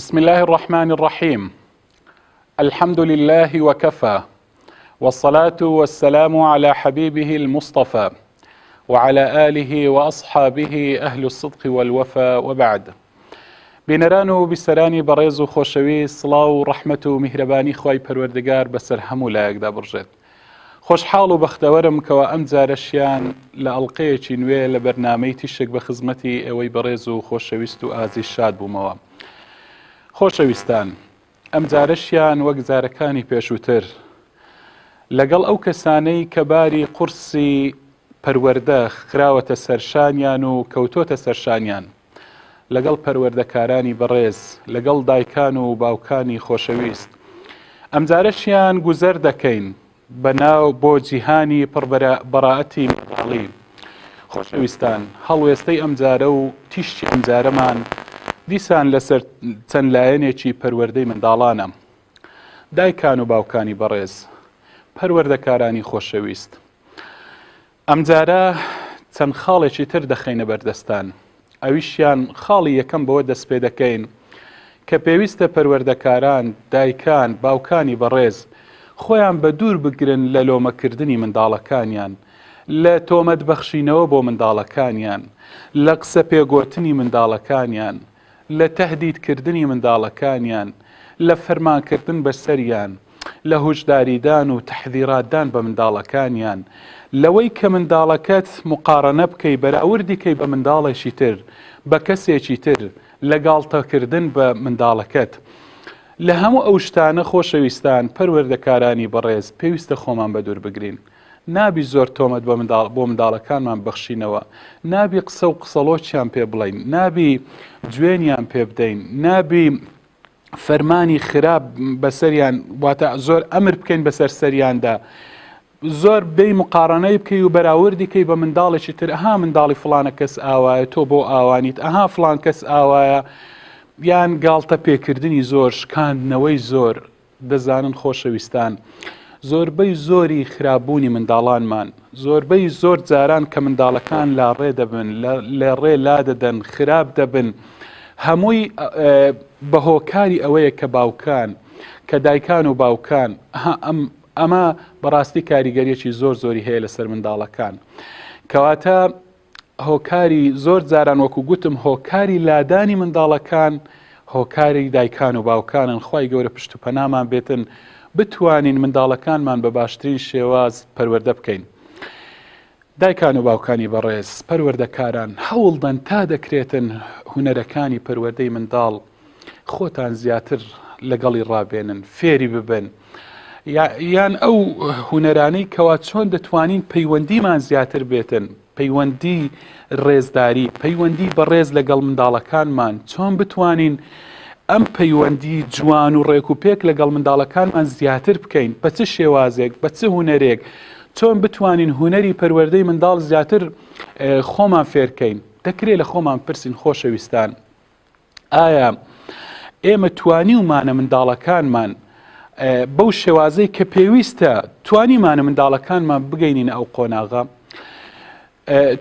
بسم الله الرحمن الرحيم الحمد لله وكفى والصلاة والسلام على حبيبه المصطفى وعلى آله وأصحابه أهل الصدق والوفا وبعد بینەران و بیسەرانی بەڕێز و خۆشەویست سڵاو و ڕەحمەت و میهرەبانی خوای پەروەردگار بەسەر هەموو لایەکدا بڕژێت خۆشحاڵ و بەختەوەرم کەوا ئەم جارەشیان لە ئەڵلقەیەکی نوێ لە بەرنامەی تیشک بە خزمەتی ئێوەی بەڕێز و خۆشەویست و ئازیز شاد بوومەوە خۆشەویستان ئەم جارەشیان وەک جارەکانی پێشووتر لەگەڵ ئەو کەسانەی کە باری قورسی پەروەردە خراوەتە سەرشانیان و کەوتۆتە سەرشانیان لەگەڵ پەروەردەکارانی بەڕێز، لەگەڵ دایکان و باوکانی خۆشەویست. ئەمجارەشیان گوزەر دەکەین بە ناو بۆ جیهانی پڕ بەرائەتی منداڵی. خۆشەویستان، هەڵوێستەی ئەمجارە و تیشکی ئەمجارەمان دیسان لەسەر چەند لایەنێکی پەروەردەی منداڵانە. دایکان و باوکانی بەڕێز، پەروەردەکارانی خۆشەویست، ئەمجارە چەند خاڵێکی تر دەخەینە بەردەستان، ئەویشیان خاڵی یەکەم بەوە دەستپێدەکەین کە پێویستە پەروەردەکاران، دایکان، باوکانی بەڕێز خۆیان بە دوور بگرن لە لۆمەکردنی منداڵەکانیان، لە تۆمەت بەخشینەوە بۆ منداڵەکانیان، لە قسە پێگۆتنی منداڵەکانیان، لە تەهدید کردنی منداڵەکانیان، لە فەرمانکردن بەسەریان، لە هوشداریدان و تەحذیراتدان بە منداڵەکانیان، لەوەی کە منداڵەکەت موقارەنە بکەی بەراوردی کەی بە منداڵێکی تر، بە کەسێکی تر، لە گاڵتەکردن بە منداڵەکەت. لە هەموو ئەو شتانە خۆشەویستان، پەروەردەکارانی بەڕێز، پێویستە خۆمان بەدوور بگرین. نابی زۆر تۆمەت بە منداڵ بۆ منداڵەکانمان ببەخشینەوە، نابی قسە و قسەڵۆکیان پێ بڵێین، نابی جوێنیان پێ بدەین، نابی فەرمانی خراپ بەسەریان واتە زۆر ئەمر بکەین بەسەر سەریاندا زۆر بێی مقارنەی بکەی و بەراوردی کەی بە منداڵێکی تر ئەها منداڵی فڵانە کەس ئاوایە تۆ بۆ ئاوانیت ئەها فڵان کەس ئاوایە یان گاڵتە پێکردنی زۆر شکاندنەوەی زۆر دەزانن خۆشەویستان زۆربەی زۆری خراپبوونی منداڵانمان زۆربەی زۆر جاران کە منداڵەکان لاڕێ دەبن لە ڕێ لادەدەن خراپ دەبن هەمووی بە هۆکاری ئەوەیە کە باوکان کە دایکان و باوکان ئەم ئەمە بەڕاستی کاریگەریەکی زۆر زۆری هەیە لەسەر منداڵەکان کەواتە هۆکاری زۆر جاران وەکو گوتم هۆکاری لادانی منداڵەکان هۆکاری دایکان و باوکانن خوای گەورە پشت و پەنامان بێتن بتوانین منداڵەکانمان بە باشترین شێواز پەروەردە بکەین. دایکان و باوکانی بەڕێز پەروەردەکاران هەوڵدەن تا دەکرێتن هونەرەکانی پەروەردەی منداڵ خۆتان زیاتر لەگەڵی ڕابێنن فێری ببن یان ئەو هونەرانەی کەوا چۆن دەتوانین پەیوەندیمان زیاتر بێتن پەیوەندی ڕێزداری پەیوەندی بەڕێز لەگەڵ منداڵەکانمان چۆن بتوانین ئەم پەیوەندی جوان و ڕێک و پێک لەگەڵ منداڵەکانمان زیاتر بکەین بە چ شێوازێک بە چ هونەرێک چۆن بتوانین هونەری پەروەردەی منداڵ زیاتر خۆمان فێرکەین دەکرێت لە خۆمان پرسین خۆشەویستان ئایا ئێمە توانیومانە منداڵەکانمان بەو شێوازەی کە پێویستە توانیمانە منداڵەکانمان بگەینین ئەو قۆناغە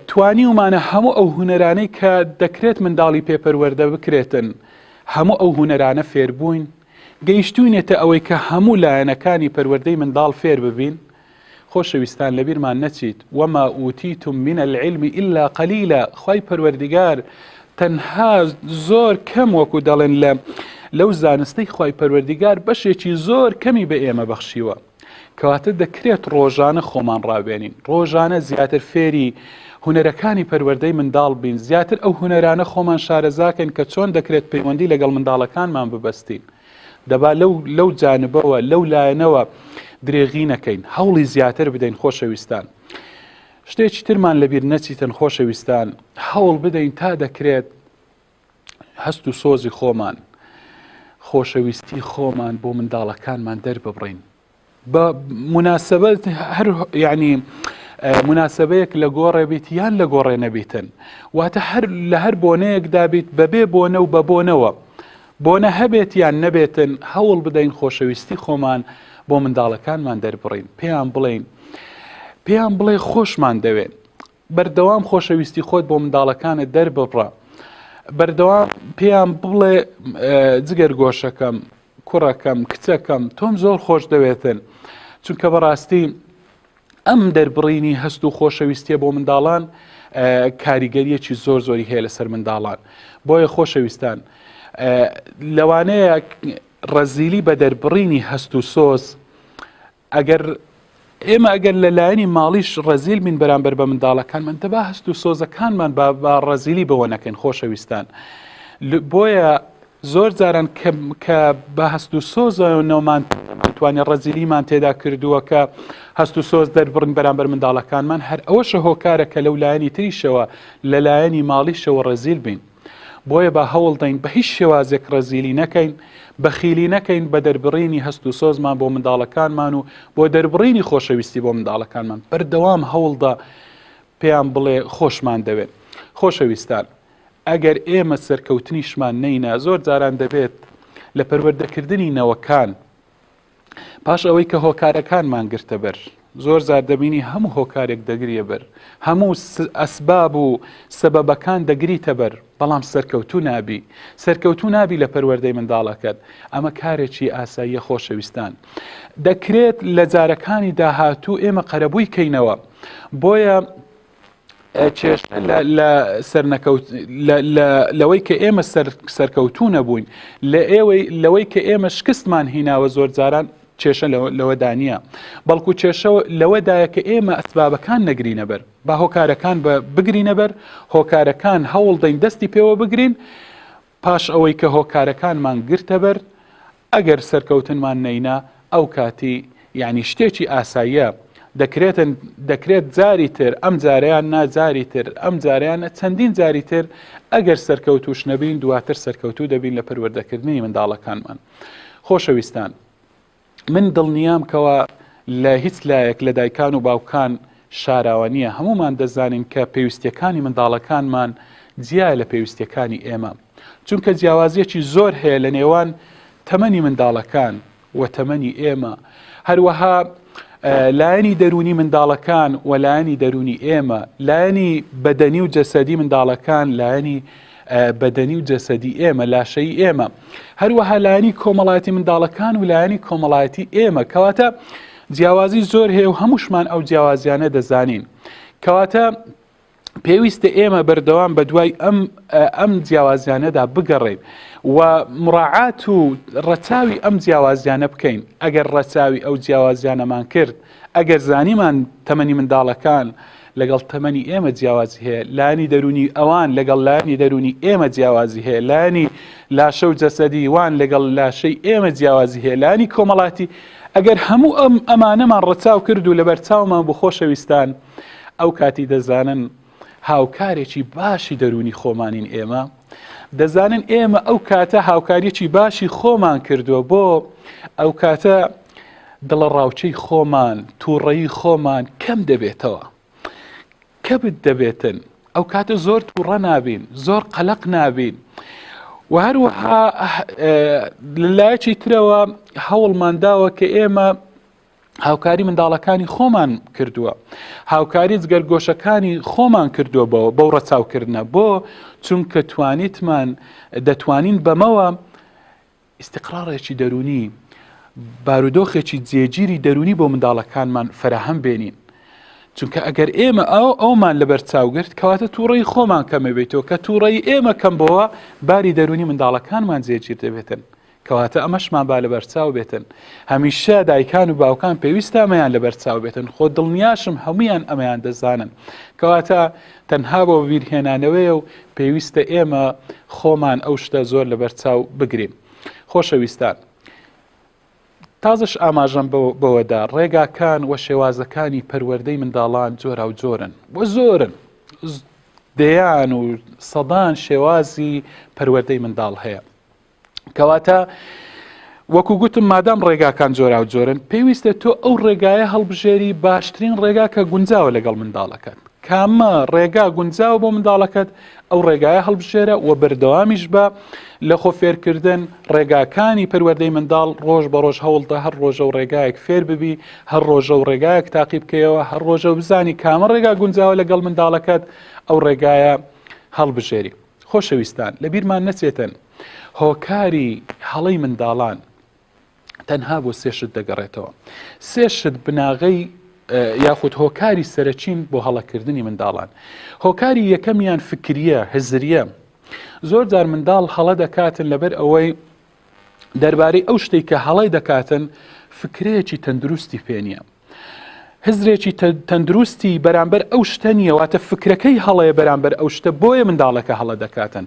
توانیومانە هەموو ئەو هوەرانەی کە دەکرێت منداڵی پێپەروەردە بکرێتن هەموو ئەو هوەرانە فێربووین گەیشتوینێتە ئەوەی کە هەموو لایەنەکانی پەروەردەی منداڵ فێر ببین خۆشەویستان لەبیرمان نەچیت، وما اوتیتم من العلم الا قلیلا، خوای پەروەردگار تەنها زۆر کەم وەکو دەڵێن لە لەو زانستەی خوای پەروەردگار بەشێکی زۆر کەمی بە ئێمە بەخشیوە. کەواتە دەکرێت ڕۆژانە خۆمان ڕابێنین، ڕۆژانە زیاتر فێری هونەرەکانی پەروەردەی منداڵ بین، زیاتر ئەو هونەرانە خۆمان شارەزاکەین کە چۆن دەکرێت پەیوەندی لەگەڵ منداڵەکانمان ببەستین. دەبا لەو لەو جانبەوە لەو لایەنەوە درێغی نەکەین هەوڵی زیاتر بدەین خۆشەویستان شتێکی ترمان لەبیر نەچیتن خۆشەویستان هەوڵ بدەین تا دەکرێت هەست و سۆزی خۆمان خۆشەویستی خۆمان بۆ منداڵەکانمان دەرببڕین بە موناسبەت هەر یعنی موناسبەیەک لە گۆڕێ بیت یان لە گۆڕێ نەبیتن واتە هەر لە هەر بۆنەیەکدا بیت بەبێ بۆنە و بە بۆنەوە بۆنە هەبێت یان نەبێتن هەوڵ بدەین خۆشەویستی خۆمان بۆ منداڵەکانمان دەربڕین پێیان بڵێین پێیان بڵێ خۆشمان دەوێن بەردەوام خۆشەویستی خۆت بۆ منداڵەکانت دەرببڕە. بەردەوام پێیان بڵێ جگەر گۆشەکەم کوڕەکەم کچەکەم تۆم زۆر خۆش دەوێتن چونکە بەڕاستی ئەم دەربڕینی هەست و خۆشەویستیە بۆ منداڵان کاریگەریەکی زۆر زۆری هەیە لەسەر منداڵان بۆیە خۆشەویستان لەوانەیە ڕەزیلی بە دەربڕینی هەست و سۆز ئەگەر ئێمە ئەگەر لە لایەنی ماڵیش ڕەزیل بین بەرامبەر بە منداڵەکانمان دەبا هەست و سۆزەکانمان با ڕەزیلی بەوە نەکەین خۆشەویستان بۆیە زۆر جاران کە بە هەست و سۆزەوەمان توانێت ڕەزیلیمان تێدا کردووە کە هەست و سۆز دەربڕین بەرامبەر منداڵەکانمان هەر ئەوەشە هۆکارە کە لەو لایەنی تریشەوە لە لایەنی ماڵیشەوە ڕەزیل بین. بۆیە با هەوڵدەین بە هیچ شێوازێک ڕەزیلی نەکەین، بەخیلی نەکەین بە دەربڕینی هەست و سۆزمان بۆ منداڵەکانمان و بۆ دەربڕینی خۆشەویستی بۆ منداڵەکانمان. بەردەوام هەوڵدە پێیان بڵێ خۆشمان دەوێن. خۆشەویستان، ئەگەر ئێمە سەرکەوتنیشمان نەینا، زۆر جاران دەبێت لە پەروەردەکردنی نەوەکان، پاش ئەوەی کە هۆکارەکانمان گرتە بەر، زۆر جار دەبینی هەموو هۆکارێک دەگریە بەر، هەموو ئەسباب و سەبەبەکان دەگریتە بەر، بەڵام سەرکەوتوو نابی. سەرکەوتوو نابی لە پەروەردەی منداڵەکەت. ئەمە کارێکی ئاساییە خۆشەویستان. دەکرێت لە جارەکانی داهاتوو ئێمە قەرەبووی کەینەوە. بۆیە کێشە لە سەرنەکەوت لەوەی کە ئێمە سەرکەوتوو نەبووین لە ئێوەی لەوەی کە ئێمە شکستمان هیناوە زۆر جاران کێشە لەوەدا نییە بەڵکو کێشە لەوەدایە کە ئێمە ئەسبابەکان نەگرینە بەر با هۆکارەکان بە بگرینە بەر هۆکارەکان هەوڵ دەین دەستی پێوە بگرین پاش ئەوەی کە هۆکارەکانمان گرتە بەر، ئەگەر سەرکەوتنمان نەینا، ئەو کاتی یانی شتێکی ئاساییە، دەکرێتن دەکرێت جاری تر، ئەم جارەیان نا جاری تر، ئەم جارەیان نا چەندین جاری تر، ئەگەر سەرکەوتووش نەبین دواتر سەرکەوتوو دەبین لە پەروەردەکردنی منداڵەکانمان. خۆشەویستان. من دڵنیام کەوا لە هیچ لایەک لە دایکان و باوکان شاراوە نییە، هەموومان دەزانین کە پێویستیەکانی منداڵەکانمان جیایە لە پێویستیەکانی ئێمە، چونکە جیاوازیەکی زۆر هەیە لە نێوان تەمەنی منداڵەکان و تەمەنی ئێمە، هەروەها لایەنی دەروونی منداڵەکان و لایەنی دەروونی ئێمە، لایەنی بەدەنی و جەسەدی منداڵەکان، لایەنی بەدەنی و جەسەدی ئێمە، لاشەی ئێمە، هەروەها لایەنی کۆمەڵایەتی منداڵەکان و لایەنی کۆمەڵایەتی ئێمە، کەواتە جیاوازی زۆر هەیە و هەمووشمان ئەو جیاوازیانە دەزانین. کەواتە پێویستە ئێمە بەردەوام بە دوای ئەم ئەم جیاوازیانەدا بگەڕێین و مڕاعات و ڕەچاوی ئەم جیاوازیانە بکەین. ئەگەر ڕەچاوی ئەو جیاوازیانەمان کرد، ئەگەر زانیمان تەمەنی منداڵەکان لەگەڵ تەمەنی ئێمە جیاوازی هەیە، لایەنی دەروونی ئەوان لەگەڵ لایەنی دەروونی ئێمە جیاوازی هەیە، لایەنی لاشە و جەسەدی وان لەگەڵ لاشەی ئێمە جیاوازی هەیە، لایەنی کۆمەڵاتی، ئەگەر هەموو ئەم ئەمانەمان ڕەچاو کرد و لەبەرچاومان بوو خۆشەویستان، ئەو کاتی دەزانن هاوکارێکی باشی دەروونی خۆمانین ئێمە، دەزانن ئێمە ئەو کاتە هاوکاریەکی باشی خۆمان کردووە بۆ ئەو کاتە دڵەڕاوکێی خۆمان، تووڕەیی خۆمان کەم دەبێتەوە. کەبت دەبێتن. ئەو کاتە زۆر تووڕە نابین، زۆر قەلەق نابین. و هەروەها لەلایەکی ترەوە هەوڵمان داوە کە ئێمە هاوکاری منداڵەکانی خۆمان کردووە هاوکاری جگەرگۆشەکانی خۆمان کردووە بەوە بەو ڕەچاوکردنە بۆ چونکە توانیتمان دەتوانین بەمەوە ئیستیقرارێکی دەروونی، بارودۆخێکی جێگیری دەروونی بۆ منداڵەکانمان فەراهەم بێنین. چونکە ئەگەر ئێمە ئەو ئەومان لەبەر چاو گرت کەواتە تووڕەی خۆمان کەمە بێتەوە کە تووڕەی ئێمە کەم بۆوە باری دەروونی منداڵەکانمان جێگیر دەبێتن. کەواتە ئەمەشمان با لەبەرچاو بێتن. هەمیشە دایکان و باوکان پێویستە ئەمەیان لەبەرچاو بێتن، خۆ دڵنیاشم هەموویان ئەمەیان دەزانن. کەواتە تەنها بۆ بیرهێنانەوەیە و پێویستە ئێمە خۆمان ئەو شتە زۆر لەبەرچاو بگرین. خۆشەویستان تازەش ئاماژەم بەوەدا ڕێگاکان و شێوازەکانی پەروەردەی منداڵان جۆراوجۆرن و زۆرن دەیان و سەدان شێوازی پەروەردەی منداڵ هەیە. کەواتە وەکو گوتم مادام ڕێگاکان جۆرا و جۆرن پێویستە تۆ ئەو ڕێگایە هەڵبژێری باشترین ڕێگا کە گونجاوە لەگەڵ منداڵەکەت کامە ڕێگا گونجاوە بۆ منداڵەکەت ئەو ڕێگایە هەڵبژێرە و بەردەوامیش بە لە خۆ فێرکردن ڕێگاکانی پەروەردەی منداڵ ڕۆژ بە ڕۆژ هەوڵدە هەر ڕۆژە و ڕێگایەک فێر ببی هەر ڕۆژە و ڕێگایەک تاقی بکەیەوە هەر ڕۆژە و بزانی کامە ڕێگا گونجاوە لەگەڵ منداڵەکەت ئەو ڕێگایە هەڵبژێری. خۆشەویستان لەبیرمان نەچێتن هۆکاری هەڵەی منداڵان تەنها بۆ سێ شت دەگەڕێتەوە. سێ شت بناغەی یاخود هۆکاری سەرەکین بۆ هەڵەکردنی منداڵان. هۆکاری یەکەمیان فکریە، هزریە. زۆر جار منداڵ هەڵە دەکاتن لەبەر ئەوەی دەربارەی ئەو شتێک کە هەڵی دەکاتن فکرەیەکی تەندروستی پێ نییە. هزرێکی تەندروستی بەرامبەر ئەو شتە نییە واتە فکرەکەی هەڵەیە بەرامبەر ئەو شتە بۆیە منداڵەکە هەڵە دەکاتن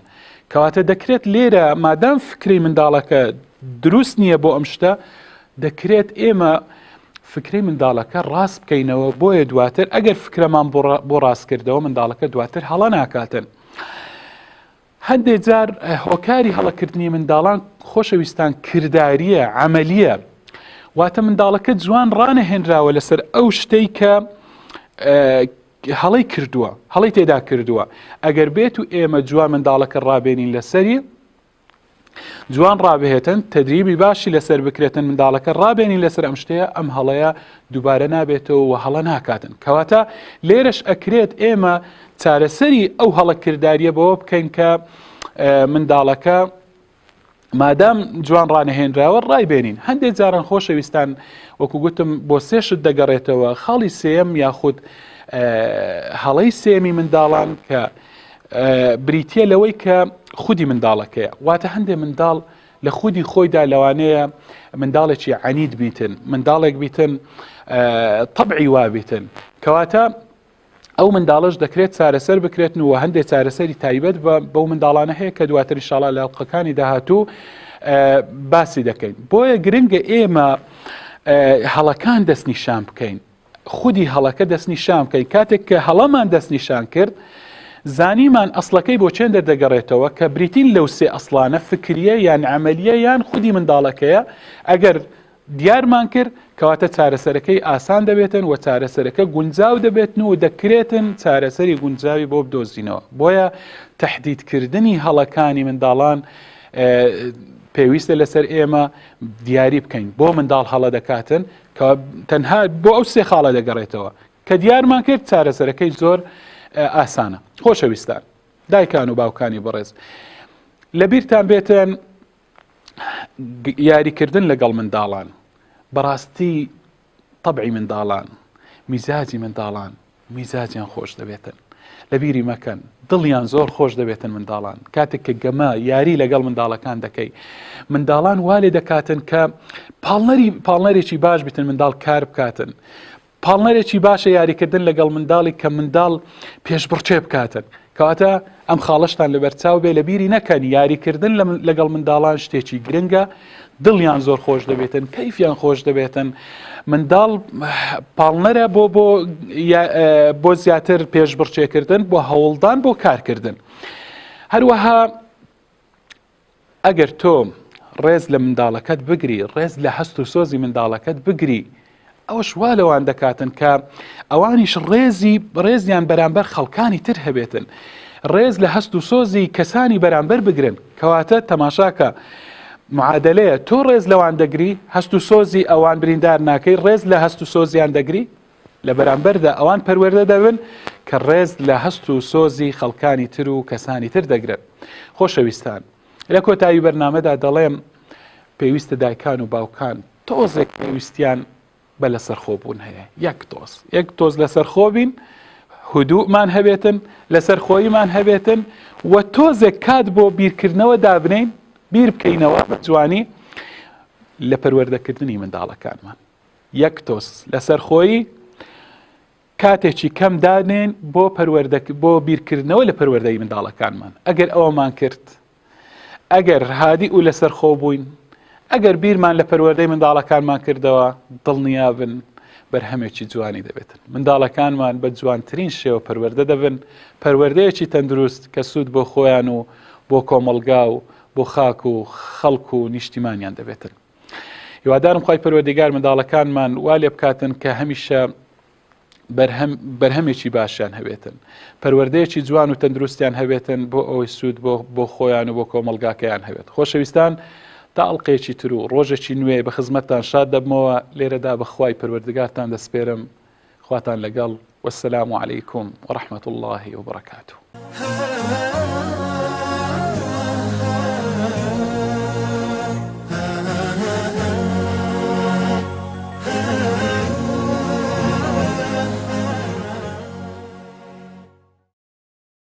کەواتە دەکرێت لێرە مادام فکری منداڵەکە دروست نییە بۆ ئەم شتە دەکرێت ئێمە فکری منداڵەکە ڕاست بکەینەوە بۆیە دواتر ئەگەر فکرەمان بۆ ڕاستکردەوە منداڵەکە دواتر هەڵە ناکاتن. هەندێک جار هۆکاری هەڵەکردنی منداڵان خۆشەویستان کرداریە، عەمەلیە، واتە منداڵەکە جوان ڕانەهێنراوە لەسەر ئەو شتەی کە هەڵەی کردووە، هەڵەی تێدا کردووە. ئەگەر بێت و ئێمە جوان منداڵەکە ڕابێنین لەسەری، جوان ڕابهێتن، تەدریبی باشی لەسەر بکرێتن، منداڵەکە ڕابێنین لەسەر ئەم شتەیە، ئەم هەڵەیە دووبارە نابێتەوە و هەڵە ناکاتن. کەواتە لێرەش ئەکرێت ئێمە چارەسەری ئەو هەڵە کرداریە بەوە بکەین کە منداڵەکە مادام جوان ڕانەهێنراوە ڕایبێنین. هەندێک جاران خۆشەویستان وەکو گوتم بۆ سێ شت دەگەڕێتەوە، خاڵی سێیەم یاخود هەڵەی سێمی منداڵان کە بریتە لەوەی کە خودی منداڵەکەیە، واتە هەندێک منداڵ لە خودی خۆیدا لەوانەیە منداڵێکی عەنید بیتن، منداڵێک بیتن طبعی وا بیتن، کەواتە ئەو منداڵەش دەکرێت چارەسەر بکرێتن و هەندێک چارەسەری تایبەت بە بەو منداڵانە هەیە کە دواتر ئینشاڵا لە ئەڵقەکانی داهاتوو باسی دەکەین. بۆیە گرنگە ئێمە هەڵەکان دەستنیشان بکەین، خودی هەڵەکە دەستنیشان بکەین. کاتێک کە هەڵەمان دەستنیشان کرد زانیمان ئەسڵەکەی بۆ چێن دەردەگەڕێتەوە کە بریتین لەو سێ ئەسڵانە، فکریە یان عەمەلیە یان خودی منداڵەکەیە. ئەگەر دیارمان کرد کەواتە چارەسەرەکەی ئاسان دەبێتن و چارەسەرەکە گونجاو دەبێتن و دەکرێتن چارەسەری گونجاوی بۆ بدۆزینەوە. بۆیە تەحدیدکردنی هەڵەکانی منداڵان پێویستە لەسەر ئێمە دیاری بکەین بۆ منداڵ هەڵە دەکاتن کە تەنها بۆ ئەو سێ خاڵە دەگەڕێتەوە کە دیارمان کرد چارەسەرەکەی زۆر ئاسانە. خۆشەویستان دایکان و باوکانی بەڕێز لەبیرتان بێتن یاریکردن لەگەڵ منداڵان بەڕاستی طبعی منداڵان میزاجی منداڵان میزاجیان خۆش دەبێتن لەبیری مەکەن دڵیان زۆر خۆش دەبێتن منداڵان کاتێک کە گەمە یاری لەگەڵ منداڵەکان دەکەی منداڵان والێ دەکاتن کە پاڵنەری پاڵنەرێکی باش بتن منداڵ کار بکاتن پاڵنەرێکی باشە یاریکردن لەگەڵ منداڵی کە منداڵ پێشبڕکێ بکاتن. کەواتە ئەم خاڵەشتان لەبەرچاو بێ لەبیری نەکەن یاریکردن لەگەڵ منداڵان شتێکی گرنگە، دڵیان زۆر خۆش دەبێتن، کەیفیان خۆش دەبێتن. منداڵ پاڵنەرە بۆ بۆ بۆ زیاتر پێشبڕکێکردن، بۆ هەوڵدان، بۆ کارکردن. هەروەها ئەگەر تۆ ڕێز لە منداڵەکەت بگری، ڕێز لە هەست و سۆزی منداڵەکەت بگری، ئەوەش وا لەوان دەکاتن کە ئەوانیش ڕێزی ڕێزیان بەرامبەر خەڵکانی تر هەبێتن، ڕێز لە هەست و سۆزی کەسانی بەرامبەر بگرن. کەواتە تەماشاکە معادلەیە، تۆ ڕێز لەوان دەگری، هەست و سۆزی ئەوان بریندار ناکەی، ڕێز لە هەست و سۆزیان دەگری، لە بەرامبەردا ئەوان پەروەردە دەبن کە ڕێز لە هەست و سۆزی خەڵکانی تر و کەسانی تر دەگرن. خۆشەویستان، لە کۆتایی بەرنامەدا دەڵێم پێویستە دایکان و باوکان تۆزێک پێویستیان بە لەسەرخۆبوون هەیە، یەک تۆز، یەک تۆز لەسەرخۆ بین، هدوومان هەبێتن، لەسەرخۆییمان هەبێتن و تۆزێک کات بۆ بیرکردنەوە دابنێین، بیر بکەینەوە بە جوانی لە پەروەردەکردنی منداڵەکانمان. یەک تۆز لەسەرخۆیی کاتێکی کەم دانێن بۆ پەروەردە بۆ بیرکردنەوە لە پەروەردەی منداڵەکانمان. ئەگەر ئەوەمان کرد، ئەگەر هادی و لەسەر خۆ بووین، ئەگەر بیرمان لە پەروەردەی منداڵەکانمان کردەوە، دڵنیابن بەرهەمێکی جوانی دەبێتن. منداڵەکانمان بە جوانترین شێوە پەروەردە دەبن، پەروەردەیەکی تەندروست کە سوود بۆ خۆیان و بۆ کۆمەڵگا و بۆ خاک و خەڵک و نیشتیمانیان دەبێتن. هیوادارم خوای پەروەردگار منداڵەکانمان وا لێ بکاتن کە هەمیشە بەرهەم بەرهەمێکی باشیان هەبێتن، پەروەردەیەکی جوان و تەندروستیان هەبێتن بۆ ئەوەی سوود بۆ بۆ خۆیان و بۆ کۆمەڵگاکەیان هەبێت. خۆشەویستان تا ئەڵقەیەکی تر و ڕۆژێکی نوێ بە خزمەتتان شاد دەبمەوە، لێرەدا بە خوای پەروەردگارتان دەسپێرم. خواتان لەگەڵ، والسلام علیکم ورحمة اللە وبرکاته.